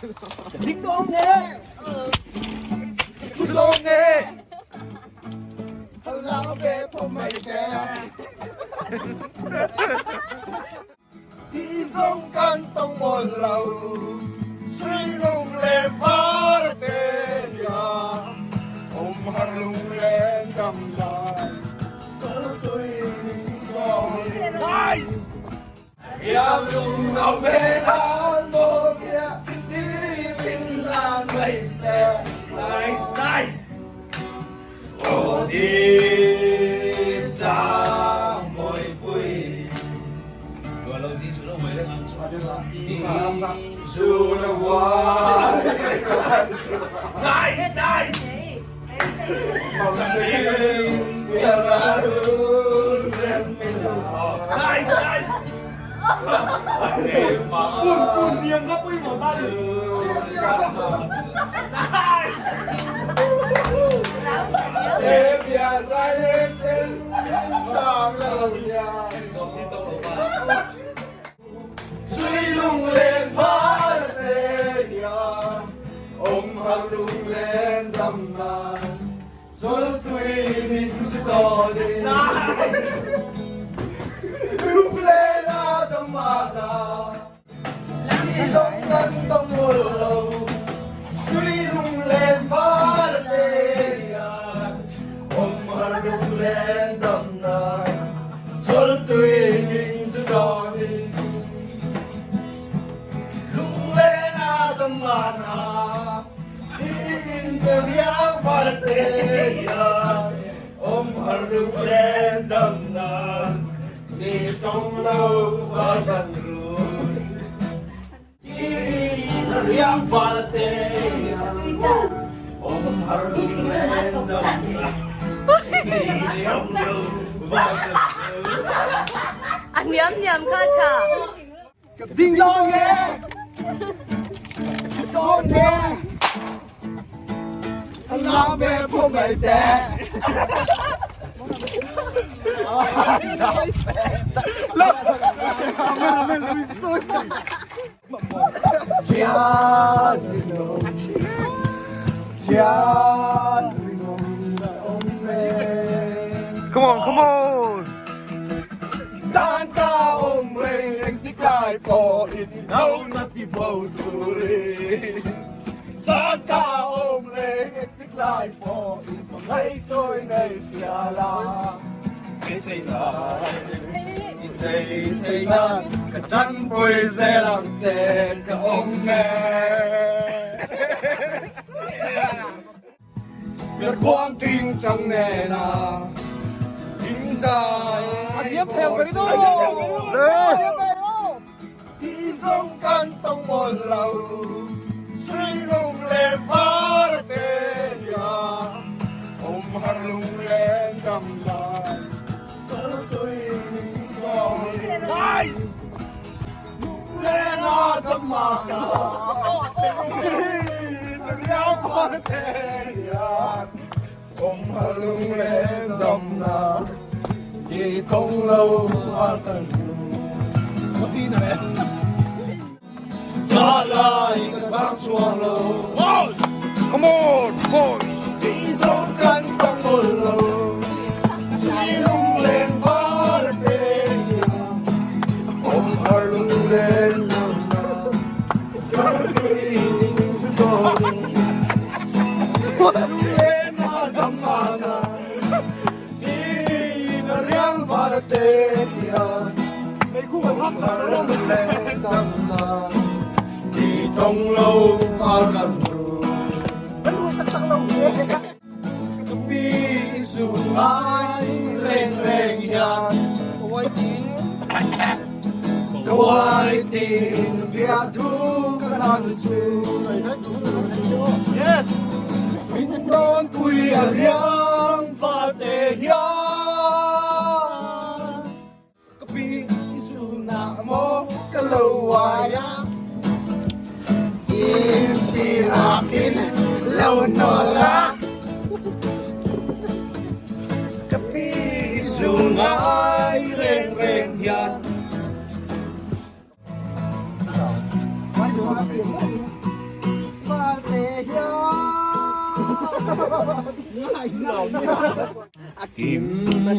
Ding dong nge. Chu dong nge. Lang ve po mai te. Ti zong kan tong mol lo. Sui lung le var te ya. Om har lung len dam lai. Nice! Nice, nice! Aw ni chang mawipui Tuah lo ti su lo mai reng ang chu. Nice, nice! Nice, nice! Nice! Sui lunglen far te hian awmhar lunglen dam nan Zawltui min su tawnin Lunglen a dam a hna Ni zawng kan tawng mawlh lo Sui lunglen far te hian awmhar lunglen dam nan Zawltui min su tawnin Lunglen a dam a hna Tiin ka riang far te hian awmhar lunglen dam nan Ni tawng lo va kan run. Tiin ka riang far te hian awmhar lunglen dam nan Ni tawng lo va kan run. A niam niam kha tha. Ding dong nge! Dong nge! Lang ve phu mai te. Come on, come on! Tan ta awm reng engtik lai pawhin no na ti bo turin Tan ta awm reng engtik lai pawhin hmangaihtawi nei hria la Beisei lai i thei thei nan ka tanpui zel ang che ka awm e. Biakbuang ting tang nena ding zai A diam theo cái đó. Ti zong kan tong mol lo Sui lung le var te ya Om har lung len dam lai Tui Nice! Come on, boys! Ka pi su ngai reng reng hian. Kim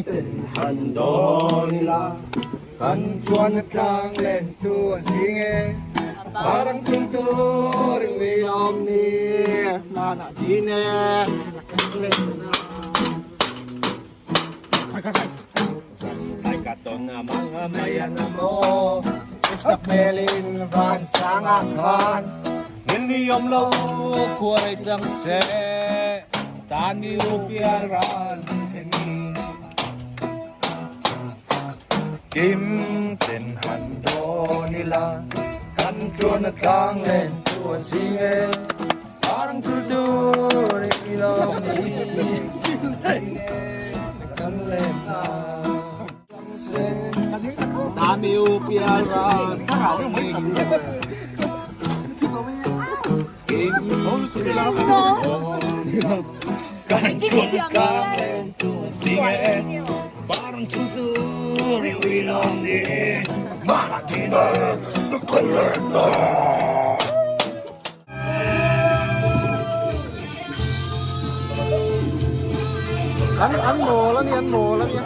ten han dawn ila kan chuan a tlang len tu an zing e parang chung tur in mi lawm ni hmanah din e Kim ten han dawn ila kan chuan a tlang len chu a zing e. An an mawl a ni an mawl a nia.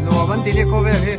Nuam an ti ni khawvel hi.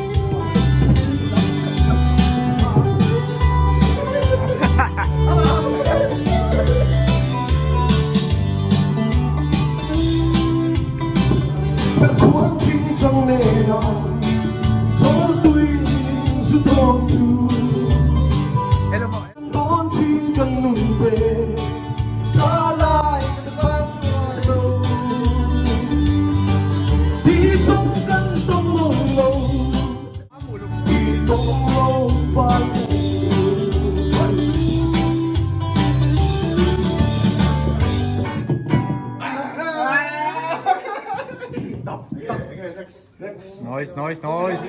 Noise, noise, noise.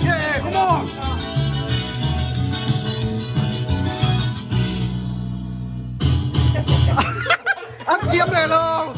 Yeah, come on! Ăn chiếm này luôn.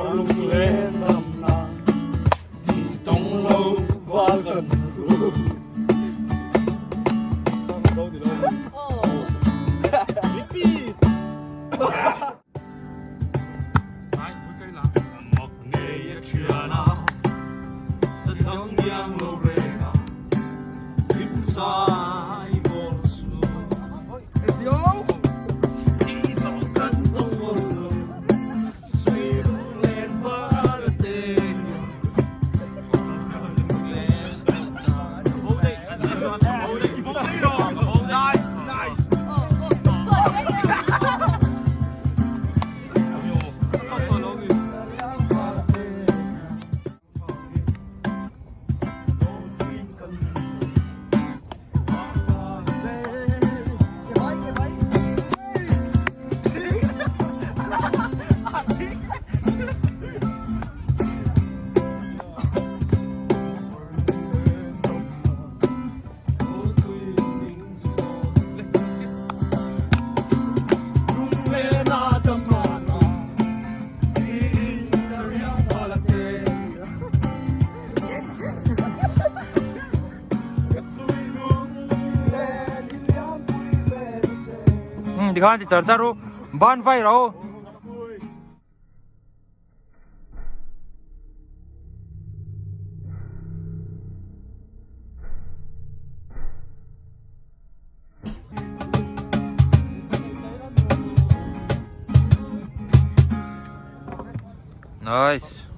Lunglen damna Ti tawng lo val kan ru. Tikhan ti char char u ban vai ro. Nice.